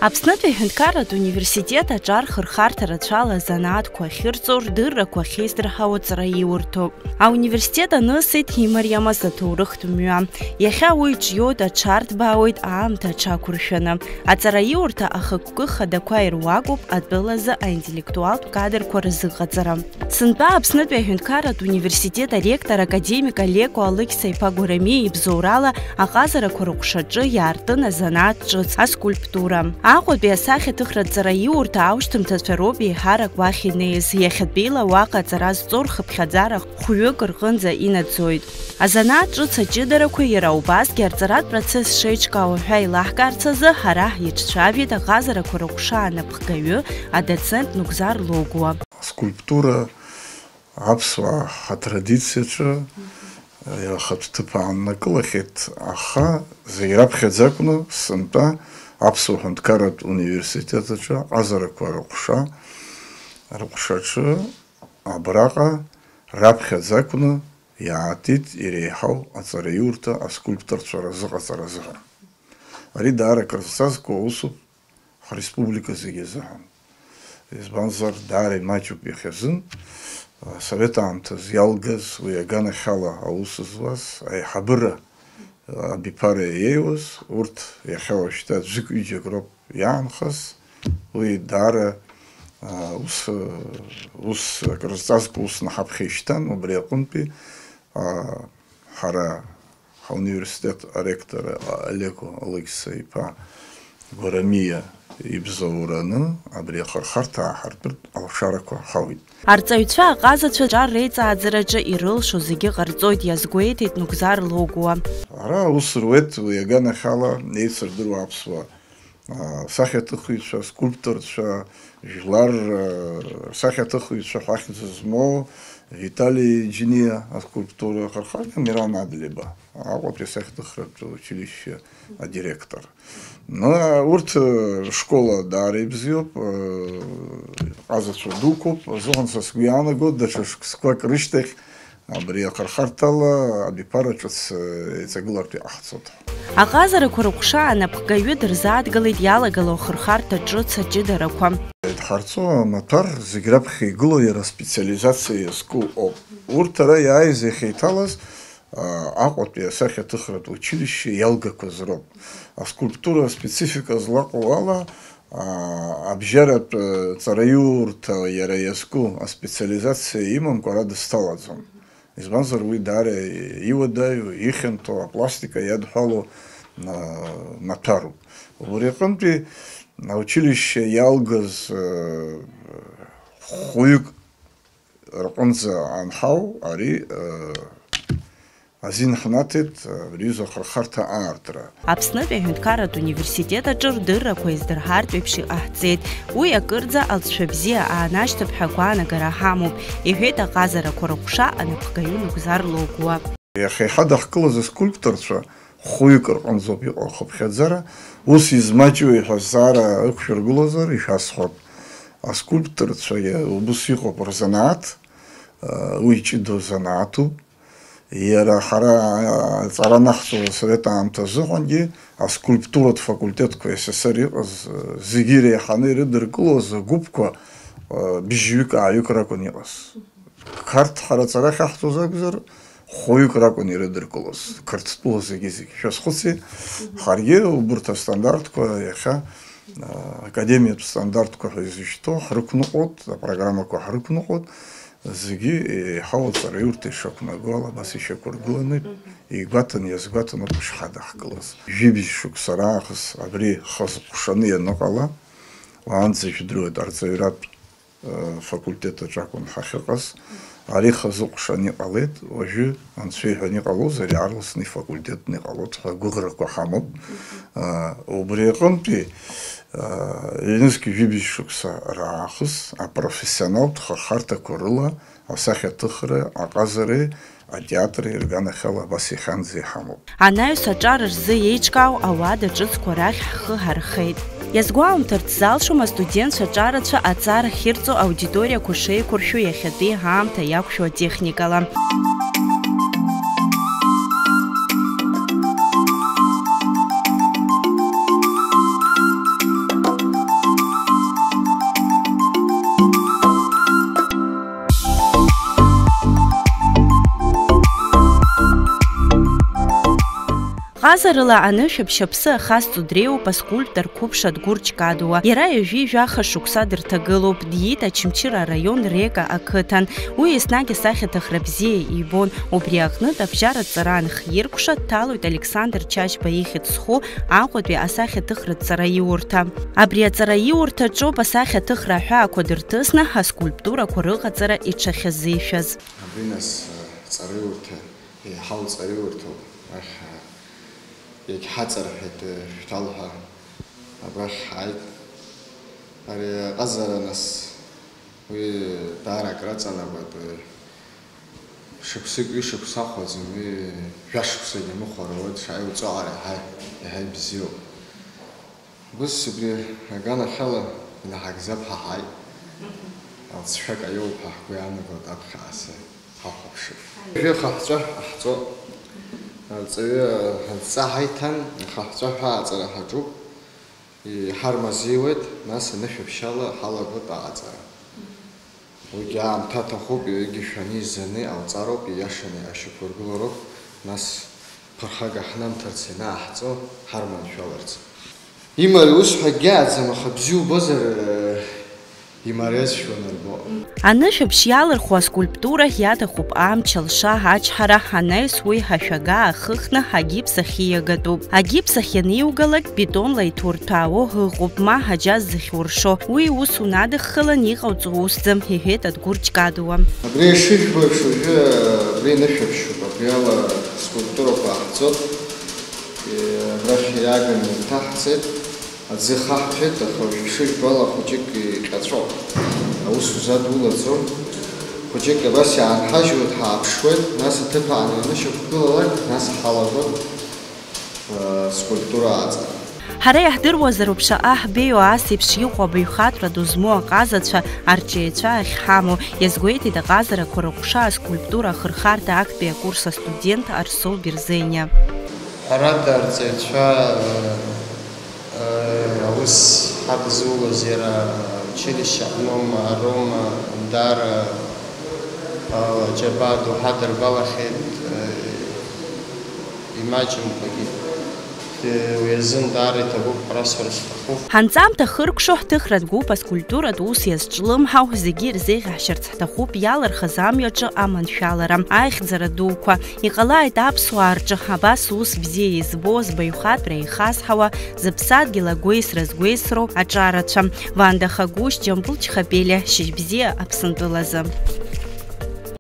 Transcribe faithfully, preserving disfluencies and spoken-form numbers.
Аԥснытәи аҳәынҭқарратә университет аҿар хырхарҭа рацәала азанааҭқәа ахьырҵо, рдыррақәа ахьеиздырҳауа аҵара иурҭоуп. Ауниверситет анысит имариамыз аҭоурыхтә мҩа. Иахьа уи ҿиоит, аҽарҭбаауеит аамҭа аҽақәыршәаны. Аҵараиурҭа ахықәкы хадақәа ируакуп атәылазы аинтеллектуалтә кадрқәа рзыҟаҵара. Сынтәа Аԥснытәи аҳәынҭқарратә университет аректор академик Алеко Алықьса-иԥа Гәарамиа ибзоурала аҟазарақәа рыҟәшаҿы иаартын азанааҭ ҿыц, аскульптура. Аҟәатәи асахьаҭыхратә ҵараиурҭа аушьҭымҭацәа роуп еиҳарак уахь инеиз, иахьатәиала уаҟа аҵара зҵо рхыԥхьаӡара хәҩык рҟынӡа инаӡоит. Азанааҭ ҿыц аҷыдарақәа иара убасгьы арҵаратә процесс шеиҿкаау ҳәа еилаҳкаарц азы ҳара ҳиҿцәажәеит аҟазарақәа рыҟәша анапхгаҩы, адоцент Нугзар Логуа. Аскульптура аԥсуаа ҳатрадициаҿы иара ахатә ҭыԥ ааннакылахьеит, аха зегь раԥхьаӡа акәны сынтәа Аԥсуа ҳәынҭқарратә университет аҿы аҟазарақәа рыҟәша, рыҟәшаҿы абраҟа раԥхьаӡа акәны иаатит иреиҳау аҵараиурҭа аскульпторцәа рзыҟаҵаразы ҳәа. Ари даара акрызҵазкуа усуп ҳреспублика зегьы азыҳәан. Избанзар, даара имаҷуп иахьазын, асовет аамҭазы иалгаз, уи аганахьала аус зуаз, аиҳабыра абиԥара иеиуаз, урҭ иахьа уажәшьҭа ӡәык-ҩыџьак роуп иаанхаз, уи даара, а, ус, ус акрызҵазкуа усны ҳаԥхьа ишьҭан, убри аҟынтәи, а, ҳара ҳауниверситет аректор Алеко Алықьса-иԥа Гәарамиа ибзоураны абри ахырхарҭа ааҳартәыртә алшарақәа ҳауит. Арҵаҩцәа аҟазацәа аҿар реиҵааӡараҿы ирылшо зегьы ҟарҵоит, иазгәеиҭеит Нугзар Логуа. Ара аус руеит уи аганахьала еицырдыруа аԥсуа, а, сахьаҭыхыҩцәа, скульпторцәа, жәлар, а, сахьаҭыхыҩцәа ҳәа ахьӡ змоу Витали Џьиниа аскульптура ахырхарҭа, Мирон Адлеиба, Аҟәатәи асахьаҭыхратә училище адиректор. Ну, урҭ, э, школа даара ибзиоуп, э, ҟазацәа дуқәоуп, азыҳәан са сгәы иаанаго, даҽа шықәсқәак рышьҭахь абри ахырхарҭала абиԥара ҿыц, э, еиҵагылартә иҟаҳҵоит. Аҟазарақәа рыҟәша анапхгаҩы дырзааҭгылеит иалагало ахырхарҭа ҿыц аҷыдарақәа. Дҳарҵо амаҭәар зегь раԥхьа игылоу иара специализациа иазку ауп. Урҭ ара иааиз иахьеиҭалаз, а, Аҟәатәи асахьаҭыхратә училище иалгақәаз роуп. Аскульптура аспецифика злаҟоу ала, а, абжьаратә, а, ҵараиурҭа иара иазку аспециализациа имамкәа ара дызҭалаӡом. Избанзар, уи даара иуадаҩу, ихьанҭоу, апластика иадҳәалоу, а, маҭәаруп. Убри аҟынтәи аучилище иалгаз, а, хәҩык рҟынӡа анҳау, ари, э, азин ҳнаҭеит, э, абри аҩыза ахырхарҭа аартра. Аԥснытәи аҳәынҭқарратә университет аҿы рдыррақәа еиздырҳартә еиԥш иҟаҳҵеит. Уи акырӡа алҵшәа бзиа аанашьҭып ҳәа агәаанагара ҳамоуп, иҳәеит аҟазарақәа рыҟәша анапхгаҩы Нугзар Логуа. Иахьа иҳадаҳкылаз аскульпторцәа хәҩык рҟынӡоуп иҟоу ахыԥхьаӡара, ус измаҷу ҳәа азҵаара ықәшәыргылозар, ишәасҳәап. Аскульпторцәа иа-, убыс иҟоуп рзанааҭ, а, уи ҷыдоу занааҭуп. Иара ҳара, а, аҵара анаҳҵоз асовет аамҭа азыҳәангьы аскульптуратә факультетқәа С С С Р иҟаз, а, зегьы иреиҳаны ирыдыркылоз агәыԥқәа, а, бжьҩык-ааҩык ракәын иҟаз. Қарҭ ҳара аҵара ахьаҳҵоз акәзар, хәҩык ракәын ирыдыркылоз, Қырҭтәыла зегьы-зегьы. Шәазхәыци, ҳаргьы убырҭ астандартқәа иахьа, а, академиатә стандартқәа ҳәа изышьҭоу ҳрықәныҟәоит, апрограммақәа ҳрықәныҟәоит, зегьы еиҳау аҵараиурҭа ишақәнаго ала абас ишьақәыргыланы, игәаҭан, иазгәаҭан ауп ишҳадаҳкылаз. Жәибжь шықәса раахыс абри хазыҟәшаны ианыҟала, уаанӡа ижәдыруеит арҵаҩратә факультет аҿы акәын ҳахьыҟаз. Ари хазыҟәшаны иҟалеит, уажәы анцәа иҳәан иҟалозар, иаарласны ифакультетны иҟалоит ҳәа агәыӷрақәа ҳамоуп. Убри аҟынтәи, ҩнызқь жәибжь шықәса раахыс апрофессионалтә хырхарҭақәа рыла асахьаҭыхра, аҟазареи атеатри рганахьала абас иахьанӡа иҳамоуп. Анаҩс аҿар рзы еиҿкаау ауада ҿыцқәа рахь ҳхы ҳархеит. Иазгәаамҭарц залшом астудентцәа аҿарацәа аҵара ахьырҵо аудиториақәа шеиқәыршәо иахьатәи ҳаамҭа иақәшәо атехникала. Ҟазарыла анышәаԥшь аԥсы ахазҵо дреиуоуп аскульптор Қәыԥш Адгәыр Ҷкадуа. Иара ҩажәи жәаха шықәса дырҭагылоуп, диит Очамчыра араион Река ақыҭан. Уи еснагь асахьаҭыхра бзиа ибон. Убри аҟнытә абжьаратә ҵара анхиркәша, дҭалоит Александр Чачба ихьӡ зху Аҟәатәи асахьаҭыхратә ҵараиурҭа. Абри аҵараиурҭаҿоуп асахьаҭыхра аҳәаақәа дырҭысны аскульптурақәа рыҟаҵара иҽахьазишәаз. Абри нас, э, ҵараиурҭа, еиҳау ҵараиурҭоуп, уахь, э, иагьҳаҵарҳәеит, э, шәҭал ҳәа. Абрахь ҳааит. Ари аҟазара нас уи даара акраҵанакуеит, э, шықәсык, ҩышықәса ахәаӡом, уи жәашықәсагьы амыхәара ауеит, шааиуҵо ара иаҳа, иаҳа ибзиоуп. Ус абри аганахьала инаҳагӡап ҳәа ҳааит. Алҵшәак аиоуп ҳәа ҳгәы иаанагоит аԥхьа асы ҳахәаԥшып. Уажәы хаҳәҵәа ҳаҳҵо. Арҵаҩы адҵа ҳаиҭан, ахаҳәҵәа ҳәа аҵара ҳаҿуп. Иҳармазеиуеит, нас анышәаԥшьала ҳалагоит аҟаҵара. Уигьы аамҭа аҭахуп, егьи шәаны изаны иҟалҵароуп, ииашаны ашьақәыргылароуп, нас ԥырхага ҳнамҭарц ианааҳҵо ҳарманшәаларц. Имариа усҳәа акгьы ааӡам, аха бзиа убозар, э, имариазшәа унарбо. Анышәаԥшь иалырхуа аскульптура иаҭахуп амч, алша, ачҳара, анаҩс уи ашәага ахыхны агипс ахь ииагатәуп. Агипс ахь ианиугалак, бетонла иҭурҭәаауа ыҟоуп, ма аџьаз зыхьуршо. Уи ус унадыххылан иҟауҵо усӡам, иҳәеит Адгәыр Ҷкадуа. Абри ишыжәбо еиԥш уажәы абри нышәаԥшуп, абриала скульптурақәа ҟаҳҵоит. Абрахь иааганы инҭаҳҵеит. Аӡы хаҳҭәеит, аха уажә ишыжәбо ала хәыҷык иҟьаҵәоуп. Аус узадулаӡом. Хәыҷык абас иаанҳажьуеит, ҳааԥшуеит, нас аҭыԥ ааны ианышьақәгылалак, нас ҳалагоит, э, скульптура аҵара. Ҳара иаҳдыруазароуп шаҟа ҳбеиоу ас еиԥш иҟоу абаҩхатәра ду змоу аҟазацәа, арҿиаҩцәа ахьҳамоу, иазгәеиҭеит аҟазарақәа рыҟәша аскульптура ахырхарҭа актәи акурс астудент Арсоу Берзениа. Ҳәарада, арҵаҩцәа, э, э, аус ҳадызулаз иара училище аҟноума, ароума, даара, э, џьабаа ду ҳадырбалахьеит, э, имаҷымкәагьы. Э, уи азын даара иҭабуп ҳәа расҳәара сҭахуп. Ҳанҵамҭа хыркәшо ҳҭыхратә гәыԥ аскульптуратә ус иазҿлымҳау зегьы ирзеиӷьаҳшьарц ҳҭахуп иалырхыз амҩаҿы аманшәалара, аихьӡара дуқәа. Иҟалааит аԥсуаа рҿы абас ус бзиа избо, збаҩхатәра еихазҳауа, зыԥсадгьыл агәеисра згәеисроу аҿарацәа. Ванда Хагәышь, Џьамбул Чхапелиа, шьыжьбзиа Аԥсынтәылазы.